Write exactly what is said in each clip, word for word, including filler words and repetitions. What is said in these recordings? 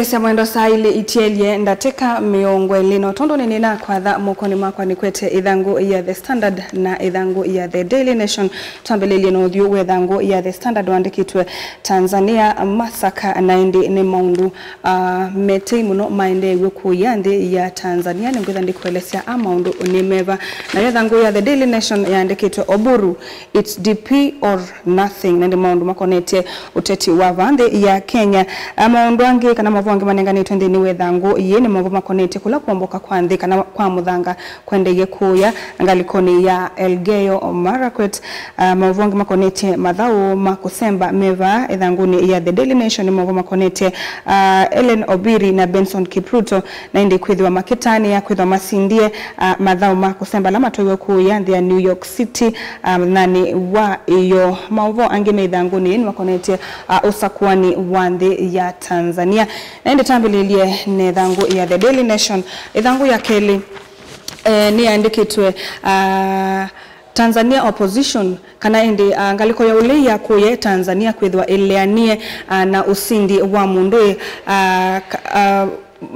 Sya mwendo saa ilĩ itielye ndatĩka mĩongo ĩlĩ, no tondũ nĩnĩnakwatha mokonĩ makwa nĩkwete ĩthangũ ya The Standard na ĩthangũ ya The Daily Nation. Twambĩlĩlye na ũthyũ wa ĩthangũ ya The Standard wandĩkĩtwe Tanzania massacre, na ĩndĩ nĩ maũndũ, ah, metei mũno maendeew'e kũya nthĩ ya Tanzania. Nĩngwĩtha ndĩkũelesya a maũndũ nĩ meva. Nayo ĩthangũ ya The Daily Nation yandĩkĩtwe Oburu, it's D P or nothing, na nĩ maũndũ makonetye ũteti wa vaa nthĩ ya Kenya. Ah, maũndũ angĩ kana maũvoo angĩ manenganĩtwe nthĩnĩ wa ĩthangũ yĩĩ nĩ maũvoo makonetye kũla kwomboka kwa nthĩ kana kwa mũthanga kwendeie kũya ngalĩkonĩ ya Elgeyo Marakwet. Ah, maũvoo angĩ makonetye mathaũ ma kũsemba me vaa ĩthangũnĩ ya The Daily Nation nĩ maũvoo makonetye, ah, Ellen Obiri na Benson Kipruto, na ĩndĩ kwĩthĩwa makĩtanĩa kwĩthwa masindie, ah, mathaũ ma kũsemba ala matwaiwe kũya nthĩ ya New York City, ah, mũthenyanĩ wa ĩyoo. Maũvoo angĩ me ĩthangũnĩ yĩĩ nĩmakonetye, ah, ũsakũani wa nthĩ ya Tanzania. Na ĩndĩ tambĩlĩlye na ĩthangũ ya The Daily Nation. Ĩthangũ ya kelĩ, eh, nĩyaandĩkĩtwe, ah, Tanzania opposition, kana ĩndĩ, ah, ngalĩko ya ũlei ya kũya Tanzania kwĩthĩwa ĩleanie, ah, na ũsindi wa mũndũ, ah, ka-, ah,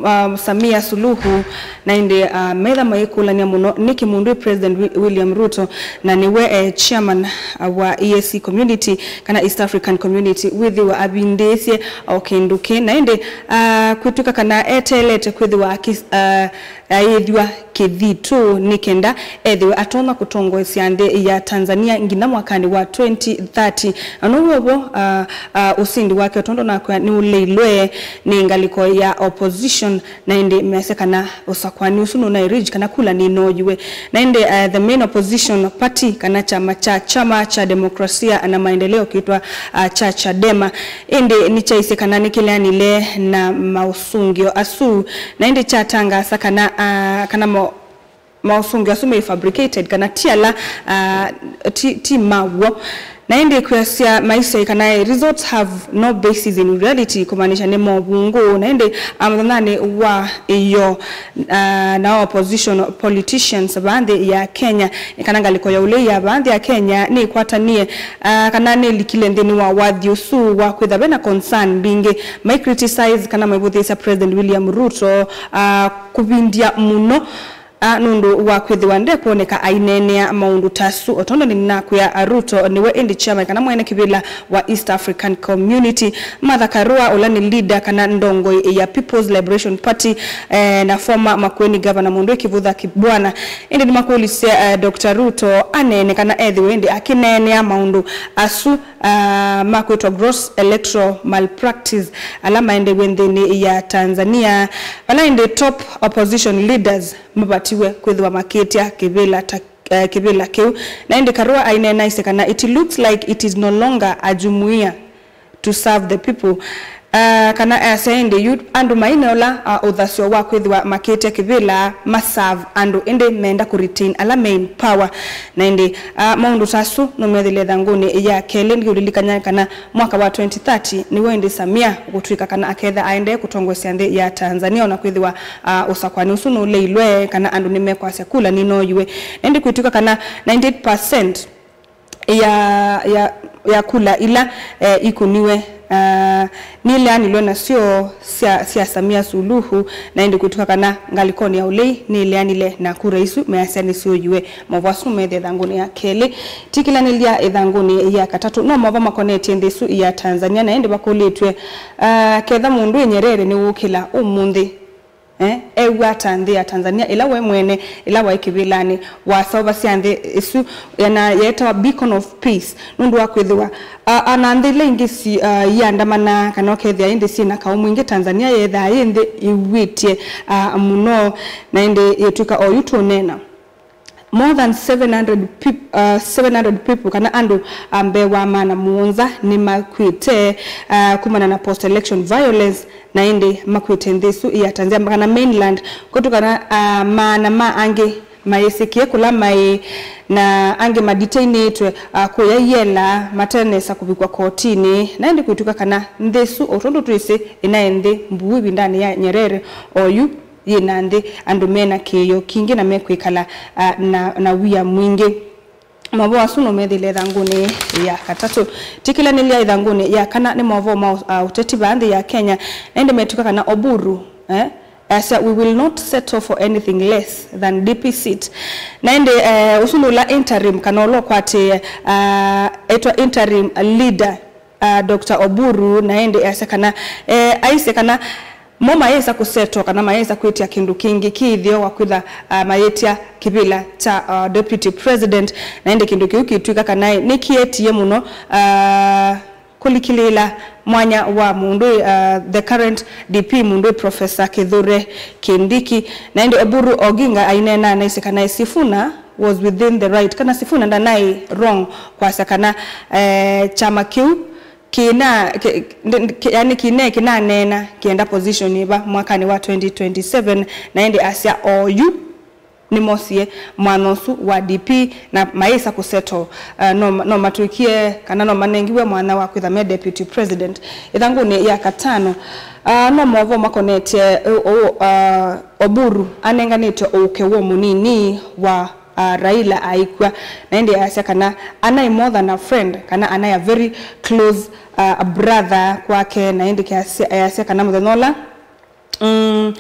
ah, Samia Suluhu, na ĩndĩ, ah, metha mayĩkũlany'a mũno nĩkĩ mũndũ President Wi-, William Ruto, na nĩwe, eh, chairman, ah, wa E A C community, kana East African Community, wĩthĩwa avindĩĩsye o kĩndũ kĩ. Na ĩndĩ, ah, kwĩtw'ĩka kana eteelete kwĩthĩwa akĩ-, ah, ayĩthw'a kĩthitũ nĩ kenda ethĩwe atonya kũtongoesya nthĩ ya Tanzania nginya mwakanĩ wa twenty thirty. Na now'o vo, ah, ah, ũsindi wake, tondũ nakwĩa nĩũleilwe nĩ ngalĩko ya opposition, na ĩndĩ measya kana ũsakũani ũsu nũnaĩ rig kana kula nĩnooyiwe. Na ĩndĩ, ah, the main opposition party kana kyama kya Chama cha Demokrasia na Maendeleo kĩtwa, ah, cha Chadema, ĩndĩ nĩkyaisye kana nĩkĩleanile na maũsũngĩo asu, na ĩndĩ kyatangaasa kana, ah, kana mo-, maũsũngĩo asu me fabricated, kana ti ala, ah, ti, ti ma w'o. Na ĩndĩ kwĩasya maisye kana results have no basis in reality, kũmaanisha nĩ movungũ. Na ĩndĩ, ah, mũthenyanĩ wa ĩyoo, ah, na opposition politicians vaa nthĩ ya Kenya, nĩ kana ngalĩko ya ũlei ya vaa nthĩ ya Kenya nĩkwatanie, ah, kana nĩlikile nthĩnĩ wa wathi ũsu wa kwĩtha vena concern mbingĩ. Mai criticize kana maivũthĩĩsya President William Ruto, ah, kũvindya mũno, ah, nũndũ wa kwĩthĩwa ndekwoneka aineenea maũndũ ta asu. O tondũ nĩnakwĩa, ah, Ruto nĩwe ĩndĩ chairman kana mwene kĩvĩla wa East African Community. Martha Karua, ũla nĩ leader kana ndongoi ya People's Liberation Party, eh, na former Makueni Governor mũndũ Kivutha Kibwana, ĩndĩ nĩmakũlisye, eh, Doctor Ruto aneene kana ethĩwe ĩndĩ akĩneenea maũndũ asu, ah, ma kwĩtwa gross electoral malpractice ala maendeew'e nthĩnĩ ya Tanzania, vala ĩndĩ top opposition leaders mavatiwe kwĩthĩwa makĩtya kĩvĩla ta, eh, kĩvĩla kĩu. Na ĩndĩ Karua aineena aisye kana it looks like it is no longer a jumuiya to serve the people. Ah, kana asya ĩndĩ yu andũ maina ũla, ah, ũthasyo wa kwĩthĩwa makĩtya kĩvĩla ma serve andũ, ĩndĩ menda kũ retain ala me in power. Na ĩndĩ, ah, maũndũ ta asu nũmethĩle ĩthangũnĩ ya kelĩ. Ndĩũlilikany'a kana mwaka wa twenty thirty nĩw'o ĩndĩ Samia ũkũtw'ĩka kana aketha aendee kũtongoesya nthĩ ya Tanzania, ona kwĩthĩwa, ah, ũsakũani ũsu nũleilwe kana andũ nĩmekwasya kula nĩnooyiwe. Na ĩndĩ kwĩtw'ĩka kana ninety-eight percent ya, ya, ya kula ila, eh, ikũniwe, ah, nĩleanilwe nasyo sya, sya Samia Suluhu, na ĩndĩ kwĩtw'ĩka kana ngalĩkonĩ ya ũlei nĩleanile na kura isu measya nĩsyũyiwe. Maũvoo asu methĩa ĩthangũnĩ ya kelĩ. Tikĩlanĩlya ĩthangũnĩ ya katatũ, no maũvoo makonetye nthĩ ĩsu ya Tanzania, na ĩndĩ vakũlĩtw'e, ah, ketha mũndũ ĩ Nyerere nĩwũkĩla ũmũnthĩ, eh, ew'a ata nthĩ ya Tanzania ĩla we mwene, ĩla waĩ kĩvĩlanĩ, waseũvasya nthĩ ĩsu, na yeetawa Beacon of Peace, nũndũ wa kwĩthĩwa, ah, ana nthĩ ila ingĩ si, ah, iandamana kana ũkethĩa ĩndĩ syĩ na kaũ mwingĩ, Tanzania yethaa yĩ nthĩ ĩw'ĩtye, ah, mũno, na ĩndĩ yĩtw'ĩka oyu tũũneena. More than seven hundred peop-, uh, seven hundred people, kana andũ, uh, mbee wa maana mũonza nĩmakw'ĩte, uh, kumana na post election violence, na ĩndĩ makw'ĩte nthĩ ĩsu ya Tanzania kana mainland, kũtũ kana, uh, maana ma angĩ mayĩsĩkĩe kũla maĩ, na angĩ madetainĩtwe, uh, kũya iela matanesa kũvikwa kotinĩ, na ĩndĩ kwĩtw'ĩka kana nthĩ ĩsu, o tondũ twĩsĩ, ĩnaĩ nthĩ mbuu ĩvindanĩ ya Nyerere, oyu yĩ na nthĩ andũ me na kĩĩo kingĩ na mekwĩkala, ah, na, na wia mwingĩ. Maũvoo asu no methĩle ĩthangũnĩ ya katatũ. Tikĩlanĩlya ĩthangũnĩ ya kana nĩ maũvoo ma, uh, ũteti vaa nthĩ ya Kenya, na ĩndĩ metw'ĩka kana Oburu, eh, asya, "We will not settle for anything less than D P seat." Na ĩndĩ, eh, ũsu nĩ ũla interim kana ũla ũkwatĩe, uh, etwa interim leader, uh, Doctor Oburu, na ĩndĩ asya kana, eh, aisye kana mo mayĩsa kũsettle kana mayĩsa kwĩtya kĩndũ kĩngĩ kĩ ĩtheo wa kwĩtha, uh, mayĩtya kĩvĩla kya, uh, deputy president, na ĩndĩ kĩndũ kĩu kĩtw'ĩka kana nĩkĩetie mũno, uh, kũlikĩlĩĩla mwanya wa mũndũ, uh, the current D P mũndũ Professor Kithure Kindiki. Na ĩndĩ Oburu Oginga aineena anaisye kana Sifuna was within the right, kana Sifuna ndanaĩ wrong kwasya kana, eh, kyama kĩu kĩna, kĩ, ndĩ, kĩ, yani kĩne kĩnaneena kĩenda position ĩva mwakanĩ wa twenty twenty-seven, na ĩndĩ asya oyu nĩmosie mwanya ũsu wa D P na mayĩsa kũsettle, uh, no, no matw'ĩkie kana no manengiwe mwanya wa kwĩtha me deputy president. Ĩthangũnĩ ya katano, uh, no maũvoo makonetye, uh, uh, Oburu anenganĩtwe ũkew'o mũnini wa, uh, Raila aikw'a, na ĩndĩ asya kana anaĩ more than a friend, kana anaĩ a very close, uh, brother kwake, na ĩndĩ kĩasya, asya kana mũthenya ũla, mm,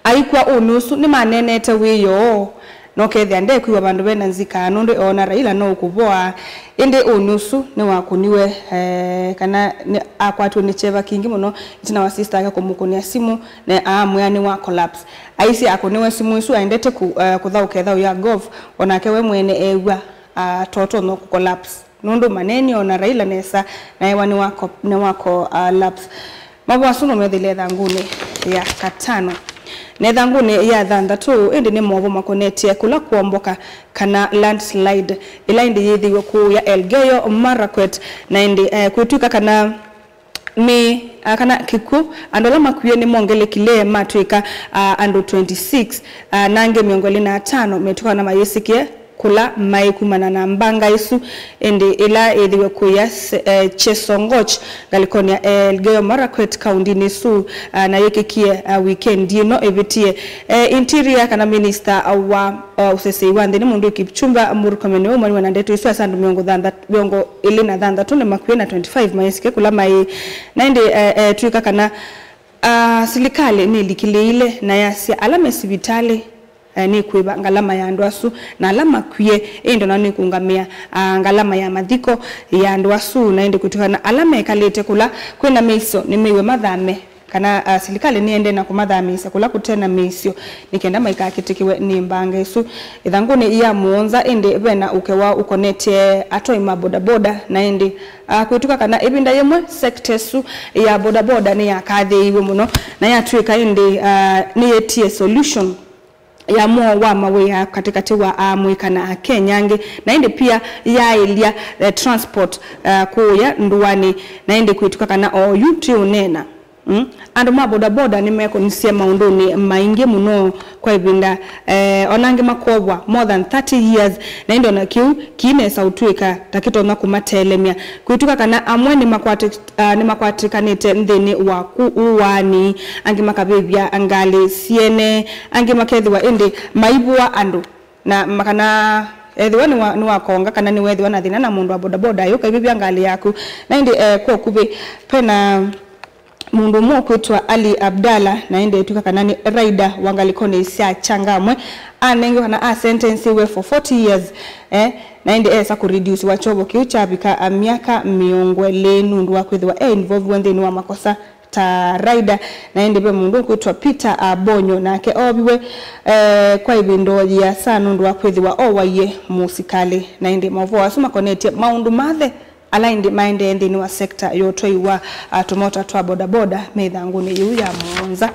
aikw'a ũnĩ ũsu nĩmaneenete wĩoo, na ũkethĩa ndekwĩw'a vandũ vena nzika, nũndũ eona Raila no ũkũvoa. Ĩndĩ ũnĩ ũsu nĩwakũniwe, eh, kana nĩ, akwatiwe nĩ kyeva kingĩ mũno, ĩtina wa sister yake kũmũkũnĩa simũ, na aamwĩa nĩ wa collapse. Aisye akũnĩwe simũ ĩsu aendete kũ, eh, kũthaũka ĩthaũ ya golf, o nake we mwene eew'a, ah, ta ũtonya kũ collapse. Nũndũ maneenie ona Raila nesa, na ewa nĩ wako, nĩ wako, ah, collapse. Maũvoo asu no methĩle ĩthangũnĩ ya katano. Na ĩthangũnĩ ya thanthatũ, ĩndĩ nĩ maũvoo makonetye kũla kũomboka kana landslide, ĩla ĩndĩ yĩthĩiwe kũũya Elgeyo Marakwet, na ĩndĩ, eh, kwĩtw'ĩka kana mĩ, ah, kana kĩkw'ũ, andũ ala makwie nĩmongelekile matw'ĩka, ah, andũ twenty-six, ah, na angĩ mĩongo ĩlĩ na atano metw'ĩka na mayĩsĩkĩe kũla maĩ kumana na mbanga ĩsu, ĩndĩ ĩla yĩthĩiwe kũya se-, eh, Chesongoch, ngalĩkonĩ ya Elgeyo Marakwet, kaũndĩnĩ ĩsu, ah, na yĩkĩkie, ah, weekend ĩno ĩvĩtie. Eh, Interior kana Minister wa, ah, ũsesei wa nthĩ nĩ mũndũ Kipchumba Murkomen nĩwe ũmaniwe na ndeto isu, asa andũ mĩongo thanthatũ, mĩongo ĩlĩ na thanthatũ nĩmakw'e na twenty-five mayĩsĩkĩe kũla maĩ. Na ĩndĩ, eh, eh, twĩka kana, ah, silikalĩ nĩlikĩlĩĩile na yasya ala me sivitalĩ, eh, nĩkwĩva ngalama ya andũ asu, na ala makwie, ĩndĩ ona nĩkũngamĩa, ah, ngalama ya mathiko ya andũ asu, na ĩndĩ kwĩtw'ĩka kana ala mekalĩte kũla kwĩna mĩisyo nĩmeiwe mathame, kana, ah, silikalĩ nĩendee na kũmathamĩĩsya kũla kũte na mĩisyo, nĩ kenda maikakĩtĩkĩwe nĩ mbanga ĩsu. Ĩthangũnĩ ya mũonza, ĩndĩ vena ũkewa ũkonetye atwai ma bodaboda, na ĩndĩ, ah, kwĩtw'ĩka kana ĩvinda yĩmwe sector ĩsu ya bodaboda nĩyakathĩĩiwe mũno, na yatw'ĩka ĩndĩ, ah, nĩyĩtie solution ya mwoo wa mawĩa katĩkatĩ wa Aamũika na Akenya angĩ, na ĩndĩ pia yaaĩlya, eh, transport, eh, kũũya ndũanĩ, na ĩndĩ kwĩtw'ĩka kana oyu twĩũneena, mm, andũ ma bodaboda nĩmekũnisye maũndũnĩ maingĩ mũno kwa ĩvinda, eh, ona angĩ makovwa more than thirty years, na ĩndĩ ona kĩu kĩinesa ũtw'ĩka ta kĩtonya kũmatelemya. Kwĩtw'ĩka kana amwe nĩmakwatĩ-, ah, nĩmakwatĩkanĩte nthĩnĩ wa kũ-, ũaani, angĩ makavĩvya ngalĩ syene, angĩ makethĩwa ĩndĩ maivũa andũ, na ma-, kana ethĩwa nĩwa-, nĩwakonga kana nĩweethĩwa na thĩna na mũndũ wa bodaboda, ayũka ivĩvya ngalĩ yaku. Na ĩndĩ, eh, kwa ũkuvĩ, vena mũndũ ũmwe ũkwĩtwa Ali Abdalla, na ĩndĩ etw'ĩka kana nĩ rider wa ngalĩkonĩ sya Changamwe, anengiwe kana asentensiwe for forty years, eh, na ĩndĩ esa kũreduciwa kyovo kĩu kyavika, ah, myaka mĩongo ĩlĩ nũndũ wa kwĩthĩwa e involviwe nthĩnĩ wa makosa ta rider. Na ĩndĩ ve mũndũ ũkwĩtwa Peter Abonyo, nake ooviwe, eh, kwa ĩvinda yĩasa nũndũ wa kwĩthĩwa owaie mũsikalĩ. Na ĩndĩ maũvoo asu makonetye maũndũ mathe ala ĩndĩ maendee nthĩnĩ wa sector ya ũtwai wa, ah, tũmota twa bodaboda me ĩthangũnĩ yĩu ya mũonza.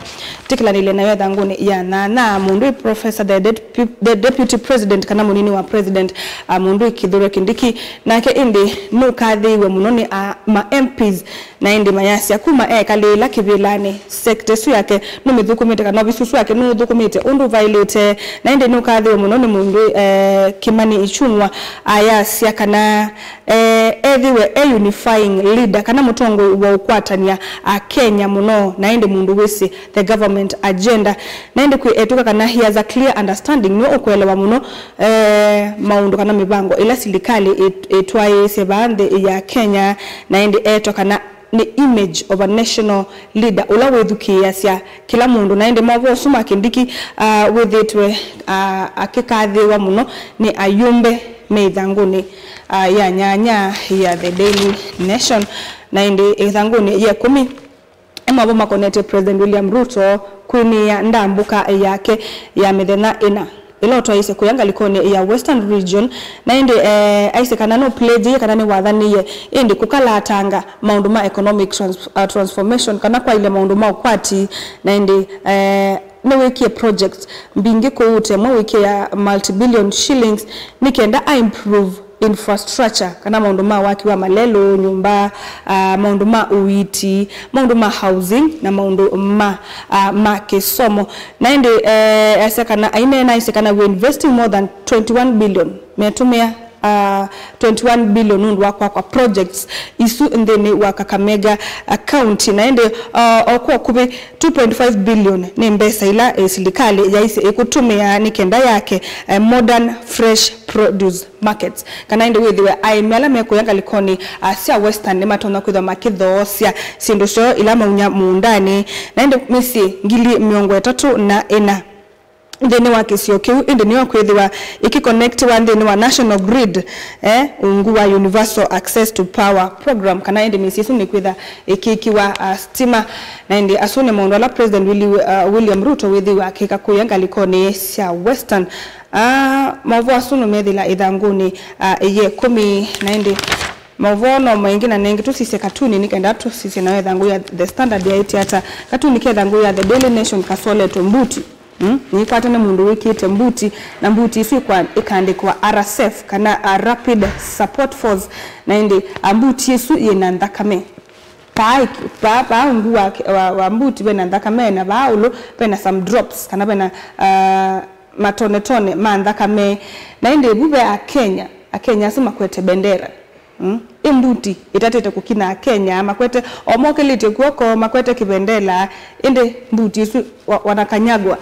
Tĩkĩlanĩle nayo ĩthangũnĩ ya nyanya, mũndũ ĩ Professor the Deputy the deputy president kana mũnini wa president, ah, mũndũ Kithure Kindiki, nake ĩndĩ nũkathĩiwe mũno nĩ, ah, ma M Ps, na ĩndĩ mayasya kuma ekalĩĩla kĩvĩlanĩ, sector ĩsu yake nũmĩthũkũmĩte, kana ovisi ũsu wake nũũthũkũmĩte ũndũ ũvaĩlĩte, na ĩndĩ nũkathĩiwe mũno nĩ mũndũ, eh, Kimani Ichung'wa, ayasya kana, eh, ethĩwe e unifying leader, kana mũtongoi wa ũkwatany'a Akenya mũno, na ĩndĩ mũndũ wĩsĩ the government agenda. Na ĩndĩ kwĩ etw'ĩka kana he has a clear understanding, nĩwe ũkũelewa mũno, eh, maũndũ kana mĩvango ĩla silikalĩ ĩt-, ĩtwaĩĩsye vaa nthĩ ya Kenya, na ĩndĩ etwa kana nĩ image of a national leader ũla wĩthukĩĩasya kĩla mũndũ. Na ĩndĩ maũvoo ũsu ma Kindiki, ah, wĩthĩĩtwe, ah, akĩkathĩĩwa mũno nĩ ayũmbe me ĩthangũnĩ, ah, ya nyanya ya The Daily Nation, na ĩndĩ ĩthangũnĩ ya ĩkũmi. Nĩ maũvoo makonetye President William Ruto kwĩnĩĩa ndambũka yake ya mĩthenya ĩna ĩla ũtwaĩĩsye kũya ngalĩkonĩ ya Western Region, na ĩndĩ, eh, aisye kana nũpledgeie kana nĩwathanĩie ĩndĩ kũkalatanga maũndũ ma economic trans-, uh, transformation, kana kwaĩlya maũndũ ma ũkwati, na ĩndĩ, eh, nĩwĩkie projects mbingĩ kũu ũtemwa wĩkĩa multi-billion shillings nĩ kenda a improve infrastructure, kana maũndũ ma waki wa malelũ, nyũmba, ah, maũndũ ma ũiiti, maũndũ ma housing, na maũndũ ma, ah, ma kĩsomo. Na ĩndĩ, eh, asya kana, aineena aisye kana we investing more than twenty-one billion, metũmĩa, ah, twenty-one billion nũndũ wa kwakwa projects isu nthĩnĩ wa Kakamega, ah, County. Na ĩndĩ, ah, o kwa ũkuvĩ two point five billion nĩ mbesa ila, eh, silikalĩ yaisye ĩkũtũmĩa nĩ kenda yake, eh, modern fresh produce markets, kana ĩndĩ wĩthĩwe aĩmi ala mekũya ngalĩkonĩ, ah, sya Western nĩmatonya kwĩthwa makĩthoosya syĩndũ syoo ila maunya mũũndanĩ. Na ĩndĩ mĩsyĩ ngili mĩongo ĩtatũ na ĩna nthĩnĩ wa kĩsio kĩu ĩndĩ nĩyo kwĩthĩwa ĩkĩkonektiwa nthĩnĩ wa national grid, eh, ungu wa Universal Access to Power Program, kana ĩndĩ mĩsyĩ ĩsu nĩkwĩtha ĩkĩkĩwa, ah, stima. Na ĩndĩ asu nĩ maũndũ ala President Willi-, ah, William Ruto wĩthĩwa akĩka kũya ngalĩkonĩ sya Western. Ah, maũvoo asu nũmethĩla ĩthangũnĩ, ah, ya ĩkũmi, na ĩndĩ maũvoo no maingĩ na nengĩ tũsisye katuni nĩ kenda tũsisye nayo ĩthangũ ya The Standard yaĩtye ata. Katuni ke ĩthangũ ya The Daily Nation kasoletwe mbuti. Mm? Nĩkwata nĩ mũndũ wĩkĩte mbuti, na mbuti isu ikwa-, ikaandĩkwa R S F, kana, ah, Rapid Support Force, na ĩndĩ, ah, mbuti isu yĩna nthakame. Paa iki-, paa, paa ungu wa, wa, wa mbuti vena nthakame, na vaa ũlũ vena some drops, kana vena, ah, matonetone ma nthakame. Na ĩndĩ vu ve Akenya, Akenya asu makwete bendera. Mm? Ĩ mbuti ĩtatĩte kũkinya Akenya, makwete, o mokĩlĩtye kw'oko, makwete kĩvendela, ĩndĩ mbuti isu wa-, wanakanyagwa.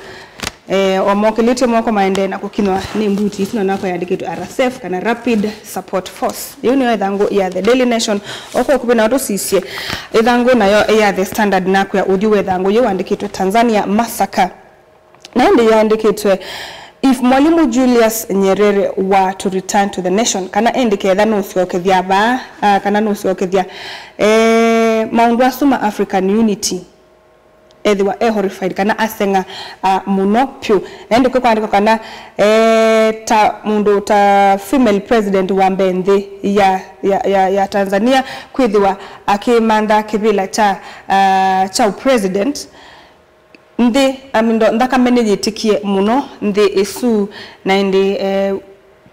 Eh, o mokĩlĩtye moko maendee na kũkinwa nĩ mbuti isu, na nako yandĩkĩtwe R S F, kana Rapid Support Force. Yĩu nĩyo ĩthangũ ya The Daily Nation. O kwa ũkuvĩ nao tũsisye ĩthangũ nayo ya The Standard, nakwĩa ũthyũ wa ĩthangũ yĩu wandĩkĩtwe Tanzania Massacre. Na ĩndĩ yaandĩkĩtwe, "If Mwalimu Julius Nyerere were to return to the nation," kana ĩndĩ ketha nũsyokethya vaa, ah, kana nũsyokethya, eh, maũndũ asu ma African unity, ethĩwa e horrified kana aseng'a, ah, mũno vyũ. Na ĩndĩ kwĩ kwandĩkwa kana, eh, ta mũndũ ta female president wa mbee nthĩ ya, ya, ya, ya Tanzania kwĩthĩwa akĩmantha kĩvĩla kya, ah, kya president. Nthĩ, I mean, ndo-, nthakame nĩyĩtĩkie mũno nthĩ ĩsu, na ĩndĩ, eh,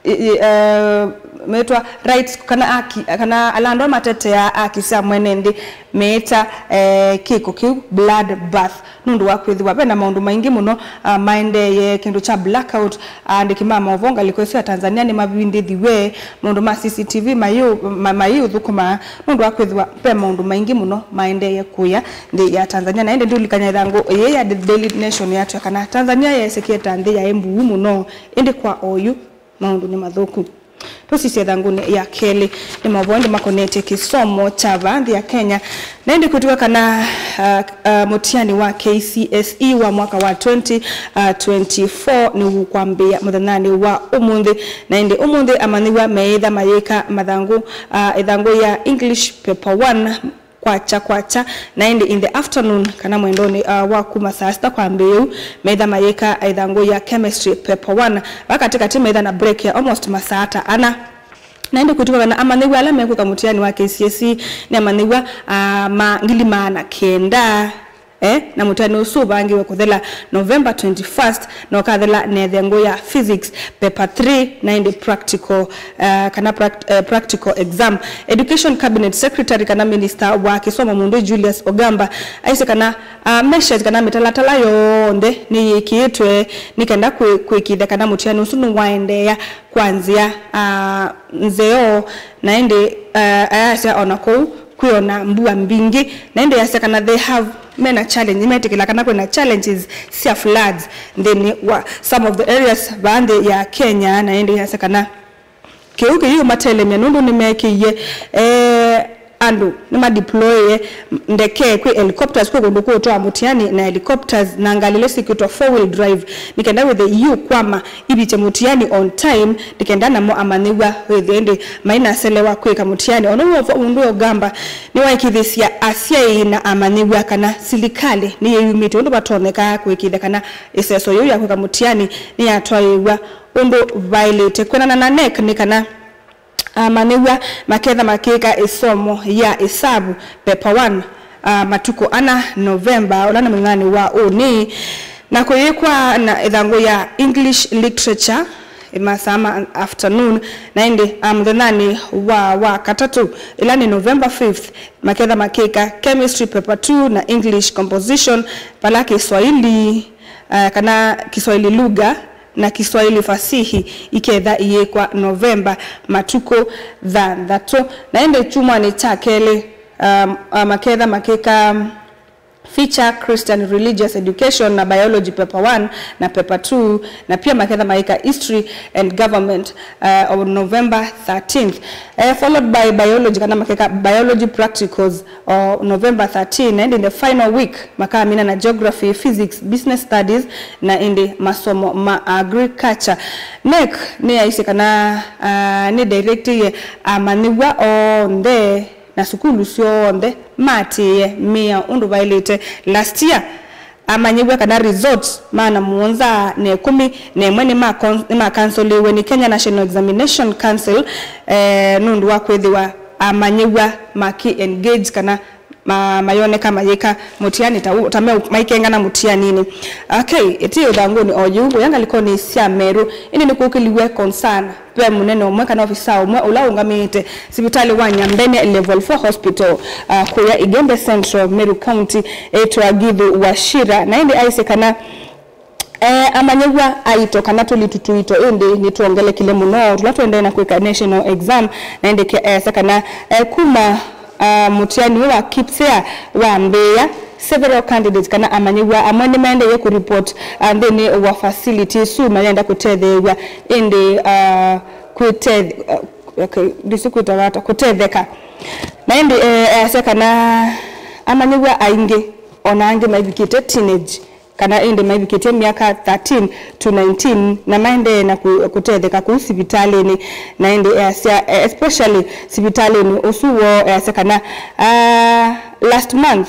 i-, i-, eh, metwa rights kana aki, kana ala andũ ala mateteaa aki sya mwene nthĩ meĩta, eh, kĩko kĩu blood bath, nũndũ wa kwĩthĩwa ve na maũndũ maingĩ mũno, ah, maendeeye, kĩndũ kya blackout, aandĩki ma maũvoo ngalĩko ĩsu ya Tanzania nĩmavindĩthiw'e, maũndũ ma C C T V mayĩ-, ma-, mayĩũthũkũma, nũndũ wa kwĩthĩwa ve maũndũ maingĩ mũno maendeeye kũya nthĩ ya Tanzania. Na ĩndĩ ndiũlikany'a ĩthangũ yĩĩ ya The Daily Nation yatwĩa kana Tanzania yeesĩkĩe ta nthĩ yaĩ mbuu mũno, ĩndĩ kwa oyu maũndũ nĩ mathũku. Tũsisye ĩthangũnĩ ya kelĩ, nĩ maũvoo ĩndĩ makonetye kĩsomo kya vaa nthĩ ya Kenya. Na ĩndĩ kwĩtw'ĩka kana, ah, ah, mũtiani wa K C S E wa mwaka wa twenty twenty-four nĩũkwambĩĩa mũthenyanĩ wa ũmũnthĩ. Na ĩndĩ ũmũnthĩ amanyĩw'a meĩtha mayĩka mathangũ, ah, ĩthangũ ya English paper one, kwakya kwakya, na ĩndĩ in the afternoon, kana mwendonĩ, uh, wa kuma saa sita kwambĩĩa ũu, meĩtha mayĩka ĩthangũ ya chemistry paper one. Vaa katĩkatĩ meĩtha na break ya almost masaa ta ana. Na ĩndĩ kwĩtw'ĩka kana amanyĩw'a ala mekwĩka mũtiani wa K C S E nĩ amanyĩw'a, uh, ma ngili maana kenda. Eh, na mũtiani ũsu ũvangĩwe kũthela November twenty-first, na ũkathela na ĩthengo ya physics paper three, na ĩndĩ practical, uh, kana pract, uh, practical exam. Education Cabinet Secretary kana Minister wa kĩsomo mũndũ Julius Ogamba aisye kana, uh, measures kana mĩtalatala yonthe nĩyĩkĩĩtwe nĩ kenda kwĩ, kwĩkĩĩthya kana mũtiani ũsu nĩwaendeea kwa nzĩa, uh, nzeo, na ĩndĩ, uh, ayasya ona kũu kwĩona mbua mbingĩ, na ĩndĩ yasya kana they have, mena challenge, nĩmetĩkĩla kana kwĩna challenges sya floods nthĩnĩ wa some of the areas vaa nthĩ ya Kenya, na ĩndĩ yasya kana kĩu kĩyĩũmatelemya nũndũ nĩmekĩie, eh, andũ nĩmadeploye ndeke kwĩ helicopters kwĩ kũndũ kũũtwaa mũtiani na helicopters na ngalĩ ila syĩkwĩtwa four wheel drive nĩ kenda wĩthe iũkwama ivĩtye mũtiani on time, nĩ kenda namo amanyĩw'a wĩthĩe ĩndĩ mainaselewa kwĩka mũtiani. Ona ũu ũndũ Ogamba nĩwaĩkĩĩthĩsya asyai na amanyĩw'a kana silikalĩ nĩyĩyumĩtye ũndũ vatonyeka kũĩkĩĩthya kana ĩseso yĩu ya kwĩka mũtiani nĩyatwaĩĩw'a ũndũ vaĩlĩte. Kwĩanana na NEC nĩ kana amanyĩw'a maketha makĩka ĩsomo ya ĩsavu, paper one, ah, matukũ ana Novemba, ũla nĩ mũthenyanĩ wa ũnĩ, na kũyĩkwa na ĩthangũ ya English Literature, masaa ma afternoon, na ĩndĩ, ah, mũthenyanĩ wa, wa katatũ, ĩla nĩ November fifth, maketha makĩka Chemistry paper two na English Composition, vala Kiswahili, ah, kana Kiswahili lugha, na Kiswahili fasihi iketha iyĩkwa Novemba matukũ thanthatũ. Na ĩndĩ kyumwanĩ kya kelĩ, um, uh, maketha makĩka feature Christian religious education na biology paper one na paper two, na pia maketha maĩka history and government, uh, on November thirteenth, eh, followed by biology kana makeka biology practicals o November thirteen, na ĩndĩ the final week makamina na geography, physics, business studies, na ĩndĩ masomo ma agriculture. NEC nĩyaisye kana, ah, nĩdirectĩie amanyĩw'a onthe na sukulu syonthe maatĩĩe mĩao ũndũ vaĩlĩte. Last year, amanyĩw'a kana results maana mũonza na ĩkũmi na ĩmwe nĩma-, nĩmakansolĩwe nĩ Kenya National Examination Council, eh, nũndũ wa kwĩthĩwa amanyĩw'a maki engage kana ma-, mayoneka mayĩka mũtiani ta u-, ta me-, maikengana mũtianinĩ. Okay, ĩtĩ ũthangũnĩ o yĩu, ũya ngalĩkonĩ sya Meru, ĩndĩ nĩkũkĩliw'e concern ve mũnene ũmwe kana ofisa ũmwe ũla ũũngamĩĩte sivitalĩ wa Nyambene Level four Hospital, uh, kũya Igembe Central, Meru County, ĩtwa Githu Wachira, na ĩndĩ aisye kana, eh, amanyĩw'a aito kana tũlitu tũito ĩndĩ nĩtwongelekile mũno tũla tũendee na kwĩka national exam, na ĩndĩ ke-, easya kana, eh, kuma, uh, mũtiani ũũ wa KPSEA wambĩĩa, several candidates kana amanyĩw'a amwe nĩmaendeeie kũreport, uh, nthĩnĩ wa facility isu mayenda kũtetheew'a, ĩndĩ, uh, kwĩteth-, uh, okay, ndĩsĩ kwĩtawa ata, kũtetheka. Na ĩndĩ, eh, easya kana amanyĩw'a aingĩ, ona angĩ maivikĩte teenage, kana ĩndĩ maivikĩtye myaka thirteen to nineteen, na maendee na kũ-, kũtetheka kũu sivitalĩnĩ. Na ĩndĩ easya, eh, especially sivitalĩnĩ ũsu woo, easya kana, ah, last month,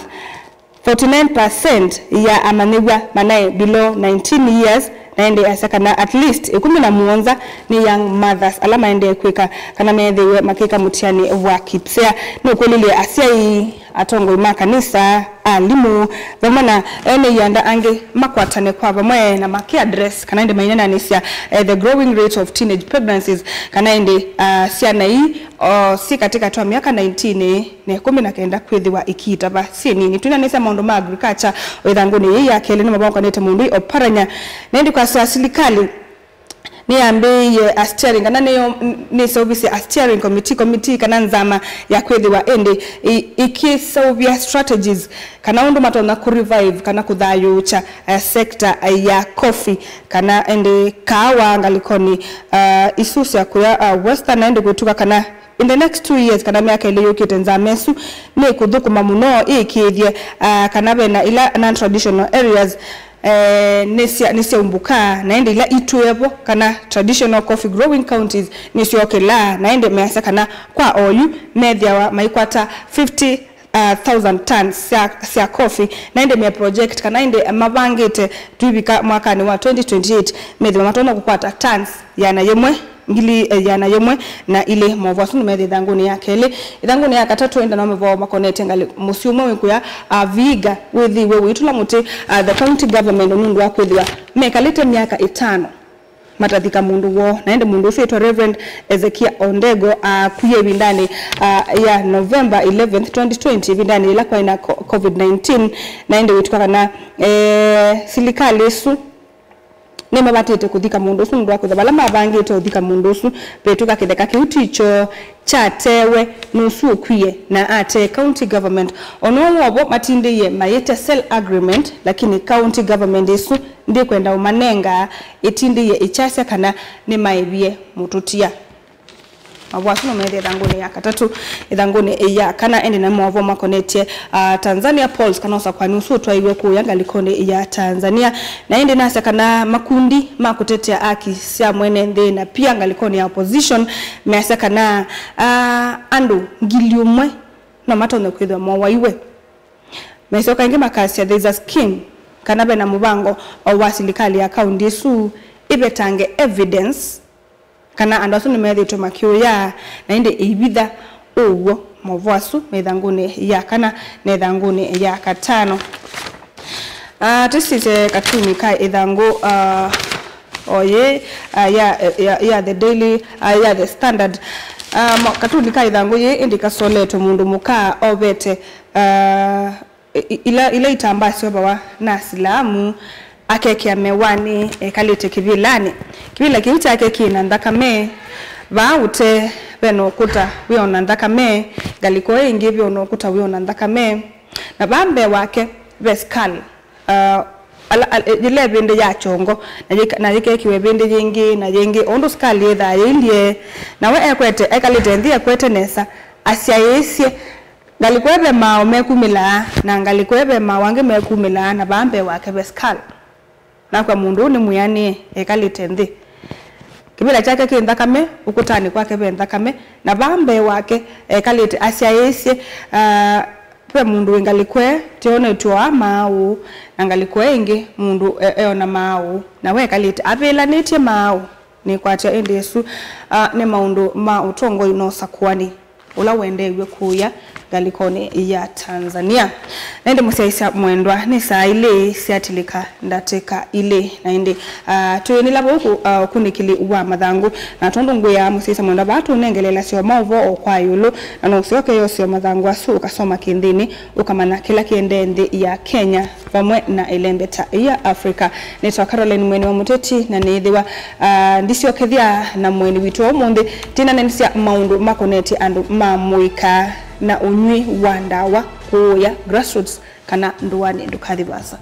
forty-nine percent ya amanyĩw'a manaĩ below nineteen years, na ĩndĩ easya kana at least ĩkũmi na mũonza nĩ young mothers ala maendee kwĩka kana meethĩiwe makĩka mũtiani wa KPSEA. Nũkũlilye asyai, atongoi ma kanisa, alimũ, vamwe na ene ianda angĩ makwatane kwa vamwe na makĩ address kana ĩndĩ mainenanĩsya, eh, the growing rate of teenage pregnancies, kana ĩndĩ, ah, syana ii, o, syĩ katĩkatĩ wa myaka nineteen na ĩkũmi na kenda kwĩthĩwa ikiitava syĩ nini. Twĩnanĩsya maũndũ ma agriculture o ĩthangũnĩ yĩĩ ya kelĩ nĩmavaũkanĩte mũndũ Oparanya, na ĩndĩ kwasya silikalĩ nĩyambĩĩie a steering, kana nĩyo, nĩseũvisye a steering committee, committee kana nzama ya kwĩthĩwa ĩndĩ i-, ikĩseũvya strategies kana ũndũ matonya kũ revive kana kũthayũũkya, eh, sector, eh, ya coffee kana ĩndĩ kaawa ngalĩkonĩ, ah, isu sya kũya, ah, Western, na ĩndĩ kwĩtuka kana in the next two years kana myaka ĩlĩ yũkĩte, nzama ĩsu nĩkũthũkũma mũno ĩĩkĩĩthye, ah, kana vena ila non-traditional areas, eh, nĩsya-, nĩsyaumbũkaa, na ĩndĩ ila itwĩe vo kana traditional coffee growing counties nĩsyokĩlaa, na ĩndĩ measya kana kwa oyu methĩawa maikwata fifty, uh, thousand tons sya, sya coffee, na ĩndĩ me project kana ĩndĩ mavangĩte twĩvika mwakanĩ wa twenty twenty-eight methĩwa matonya kũkwata tons ĩana yĩmwe ngili ĩana yĩmwe na ilĩ. Maũvoo asu nĩmethĩ ĩthangũnĩ ya kelĩ. Ĩthangũnĩ ya katatũ, ĩndĩ no maũvoo makonetye ngalĩ, mũsyĩ ũmwe wĩkũya, ah, Vihiga wĩthĩiwe ũitũla mũtĩ, ah, the county government nũndũ wa kwĩthĩwa mekalĩte myaka ĩtano matathika mũndũ woo. Na ĩndĩ mũndũ ũsu wĩtwa Reverend Ezekia Ondego akwie ĩvindanĩ, ah, ya November eleventh, twenty twenty, ĩvindanĩ yĩla kwaĩ na co-, covid nineteen. Na ĩndĩ wĩtĩkwa kana, eh, silikalĩ ĩsu nĩmavatĩte kũthika mũndũ ũsu nũndũ wa kwĩthwa vala mavangĩte ũthika mũndũ ũsu vetũka kĩtheka kĩu ti kyoo, kyatewe nĩ ũsu ũkwie na atee county government. Ona ũu w'o vo matindĩie mayĩte sale agreement, lakini county government ĩsu ndĩkwenda ũmanenga, ĩtindĩie ĩkyasya kana nĩmaĩvie mũtũtia. Maũvoo asu nũmethĩ ĩthangũnĩ ya katatũ. Ĩthangũnĩ ya kana, ĩndĩ na maũvoo makonetye, ah, Tanzania Polls, kana ũsakũani ũsu ũtwaiwe kũya ngalĩkonĩ ya Tanzania. Na ĩndĩ nasya kana makundi ma kũtetea aki sya mwene nthĩ na pia ngalĩkonĩ ya opposition measya kana, ah, andũ ngili ũmwe no matonye kwĩthwa mowaiwe. Mesyoka ĩngĩ makasya there is a scheme, kana vena mũvango wa silikalĩ ya kaunti ĩsu ĩvetange evidence kana andũ asu nĩmethĩĩtwe makĩũya, na ĩndĩ ĩivitha ũw'o. Maũvoo asu me ĩthangũnĩ ya kana na ĩthangũnĩ ya katano. Ah, tũsisye katuni ka ĩthangũ, ah, o yĩ, ah, ya, ya, ya The Daily, ah, ya The Standard. Ah, ma-, katuni ka ĩthangũ yĩ ĩndĩ kasoletwe mũndũ mũka ovete, ah, i-, i-, ila, ila itambaa syovawa na Asilamu, akekĩa mewanĩ, ekalĩte kĩvĩlanĩ. Kĩvĩla kĩu kyake kĩ na nthakame. Vaa ũtee ve na ũkũta wĩ o na nthakame, ngalĩko ĩĩ ĩngĩ ve o na ũkũta wĩ o na nthakame. Na vaa mbee wake ve skull, ah, ala, ala, yĩla ĩvĩndĩ ya kyongo, na yĩka-, na yĩkekĩwe ĩvĩndĩ yĩngĩ na yĩngĩ, o ũndũ skull yĩthaa yĩilye. Nawe ekwete, ekalĩte nthĩ ekwete nesa, asyaĩĩsye, ngalĩko ĩĩ ve maaũ mekumĩlaa, na ngalĩko ĩĩ ve maaũ angĩ mekumĩlaa, na vaa mbee wake ve skull. Nakw'a mũndũ ũũ nĩ mwĩanĩe, ekalĩte nthĩ. Kĩvĩla kyake kĩ nthakame, ũkũtanĩ kwake ve nthakame, na vaa mbee wake ekalĩte asyaĩĩsye, ah, ve mũndũ wĩ ngalĩko ĩĩ, tĩonetw'e oa maaũ, na ngalĩko ĩĩ ĩngĩ mũndũ e-, eona maaũ, na we ekalĩte avĩlanĩtye maaũ. Nĩkwatya ĩndĩ ĩsu, ah, nĩ maũndũ ma ũtongoi na ũsakũani ũla ũendeew'e kũya ngalĩkonĩ ya Tanzania. Na ĩndĩ mũsyaĩĩsya mwendwa, nĩ saa ilĩ syatilĩka ndatĩka ilĩ. Na ĩndĩ, ah, tũyĩnĩla vau kũ-, ah, ũkunĩkĩli wa mathangũ. Na tondũ ngwĩaa mũsyaĩĩsya mwendwa vaa tũnengelelasyo maũvoo o kwa ĩũlũ, na no ũsyoke yoseo mathangũ asu ũkasoma kĩnthĩnĩ, ũkamanya kĩla kĩendee nthĩ ya Kenya vamwe na ĩlembeta ya Africa. Nĩtawa Caroline Mweni wa Mũteti, na nĩĩthĩwa, ah, ndisyokethya na mũeni witũ wa ũmũnthĩ, ndinanenĩsya maũndũ makonetye andũ ma mũika na ũnyw'i wa ndawa kũũya, grassroots, kana ndũanĩ ndũkathi vaasa.